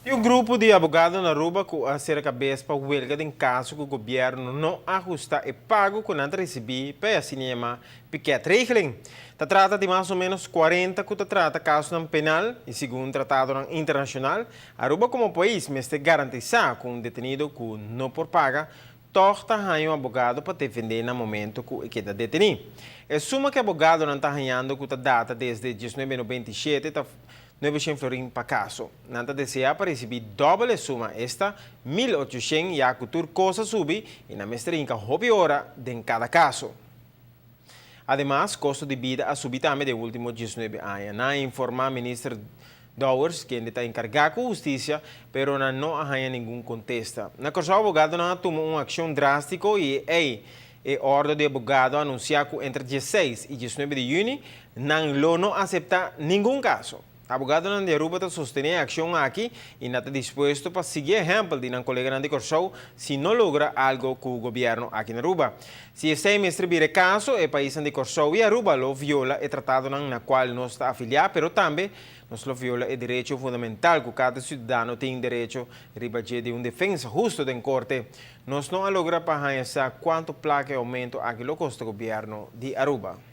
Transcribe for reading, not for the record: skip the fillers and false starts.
E un grupo di abogado na Aruba cu a sera cabes pa huelga den caso cu gobierno no ahusta e pago cu nan ta ricibi pa e asina yama piketregeling. Ta trata di mas o menos 40 cu ta trata casonan penal y, segun tratadonan internacional, Aruba como pais mester garantisa cu un detenido cu no por paga toch ta haya un abogado pa defende na momento cu e keda deteni. E suma cu e abogadonan ta hayando, cu ta data desde 1997, ta 900 florin pa caso. Nan ta desea pa ricibi dobel e suma, esta 1800, ya cu tur cos a subi y nan mester hinca hopi ora den cada caso. Ademas, costo di bida a subi tambe den ultimo 19 aña. Nan a informa minister Dowers, cu ta encarga cu husticia, pero nan no a haya ningun contesta. Na Corsou, abogadonan a tuma un accion drastico y e orde di abogado a anuncia cu entre 16 y 19 di juni nan lo no acepta ningun caso. Abogadonan di Aruba ta sostene e accion aki y nan ta dispuesto pa sigui ehempel di nan coleganan di Corsou si no logra algo cu gobierno aki na Aruba. Si esey mester bira caso, e pais di Corsou y Aruba lo viola e tratadonan na cual nos ta afilia, pero tambe nos lo viola e derecho fundamental cu cada ciudadano tin derecho riba di un defensa husto den corte. Nos no a logra pa haya cuanto placa e aumento aki lo costa gobierno di Aruba.